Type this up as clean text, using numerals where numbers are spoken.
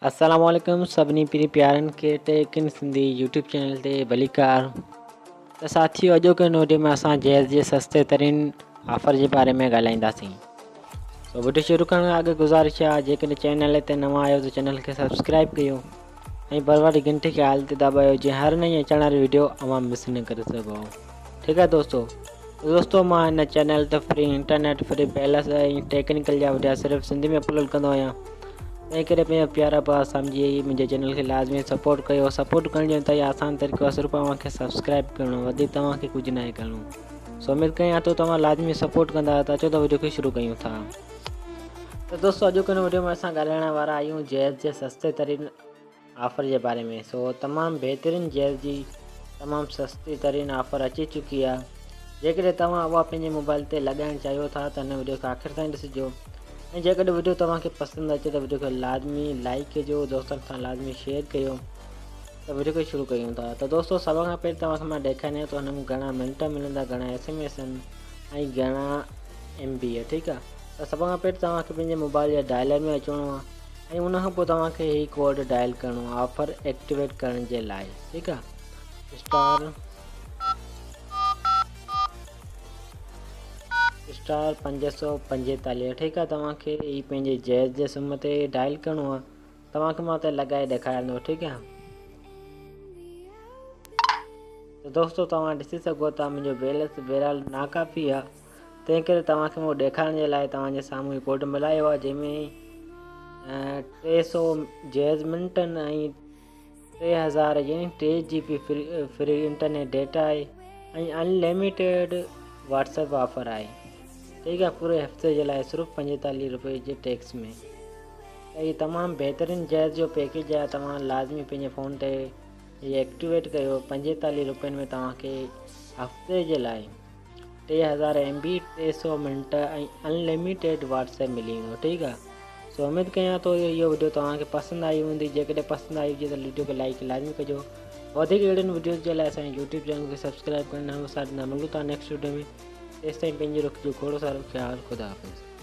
السلام عليڪم سڀني پرين پيارن کي ٽيڪ ان سنڌي يوٽيوب چينل تي ڀليڪار ته ساٿيو اڄوڪي وڊيو ۾ اسان جيز جي سستي ترين آفر جي باري ۾ ڳالهائينداسين سو وڊيو شروع ڪرڻ کان اڳ گذارش آهي جيڪڏهن چينل تي نوان آهيو ته چينل کي سبسڪرائب ڪيو ۽ بر واري گهنٽي کي آل تي دٻايو جيئن هر نئين اچڻ واري وڊيو اوهان مس نه ڪري سگهو ٺيڪ آهي دوستو دوستو مان هن چينل تي free internet free balance ۽ technical جا وڊيا صرف سنڌي ۾ اپلوڊ ڪندو آهيان تنهن ڪري پنهنجا پيارا ڀاء سمجهي منهنجي چينل کي لازمي سپورٽ ڪيو سپورٽ ڪرڻ جو انتهائي آسان طريقو آهي صرف اوهان کي سبسڪرائب ڪرڻو وڌيڪ توهان کي ڪجهه ناهي ڪرڻو سو اميد ڪيان ٿو توهان لازمي سپورٽ ڪندا ته اچو ته وڊيو کي شروع ڪيون ٿا ته دوستو اڄوڪي وڊيو ۾ اسان ڳالهائڻ وارا آهيون جيز جي سستي ترين آفر جي باري ۾ سو تمام بهترين جيز جي تمام سستي ترين آفر اچي چڪي آهي جيڪڏهن توهان اها پنهنجي موبائل تي لڳائڻ چاهيو ٿا ته هن وڊيو کي آخر تائين ڏسجو ۽ جيڪڏهن وڊيو توهان کي پسند اچي ته وڊيو کي لازمي لائڪ ڪجو دوستن سان لازمي شيئر ڪيو ته وڊيو کي شروع ڪيون ٿا ته دوستو سڀ کان پهرين توهان کي مان ڏيکاريان ٿو هن ۾ گهڻا منٽ ملندا گهڻا ايس ايم ايس آهن ۽ گهڻا ايم بي ٺيڪ آهي ته سڀ کان پهرين توهان کي پنهنجي موبائل جي ڊائلر ۾ اچڻو آهي ۽ ان کان پوء توهان کي هي ڪوڊ ڊائل ڪرڻو آهي آفر ايڪٽيويٽ ڪرڻ جي لاء ٺيڪ آهي اسٽار اسٽار 545 ٺيڪ آهي توهان کي هي پنهنجي جيز جي سم تي ڊائل ڪرڻو آهي توهان کي مان هتي لڳائي ڏيکاريان ٿو ٺيڪ آهي ته دوستو توهان ڏسي سگهو ٿا منهنجو بيلنس بهرحال ناڪافي آهي تنهن ڪري توهان کي مون ڏيکارڻ جي لاء توهان جي سامهون هي ڪوڊ ملايو آهي جنهن ۾ 300 جيز منٽن ۽ 3000 يعني 3 جي بي فري انٽرنيٽ ڊيٽا آهي ۽ انلميٽيڊ واٽس ايپ آفر آهي ٺيڪ آهي پوري هفتي جي لاء صرف 45 روپئي جي ٽيڪس ۾ ته هي تمام بهترين جيز جو پيڪيج آهي توهان لازمي پنهنجي فون تي هي ايڪٽيويٽ ڪيو 45 روپين ۾ توهان کي هفتي جي لاء 3000 ايم بي 300 منٽ ۽ انلميٽيڊ واٽس ايپ ملي ويندو ٺيڪ آ سو اميد ڪيان ٿو اهو وڊيو توهان کي پسند آئي هوندي جيڪڏهن پسند آئي هجي ته وڊيو کي لائڪ لازمي ڪجو وڌيڪ اهڙين وڊيوز جي لاء اسان جي يوٽيوب چينل کي سبسڪرائب ڪرڻ نه وساريندا ملون ٿا نيڪسٽ وڊيو ۾ تيستائين پنهنجو رکجو کوڙ سارو خيال خدا حافظ.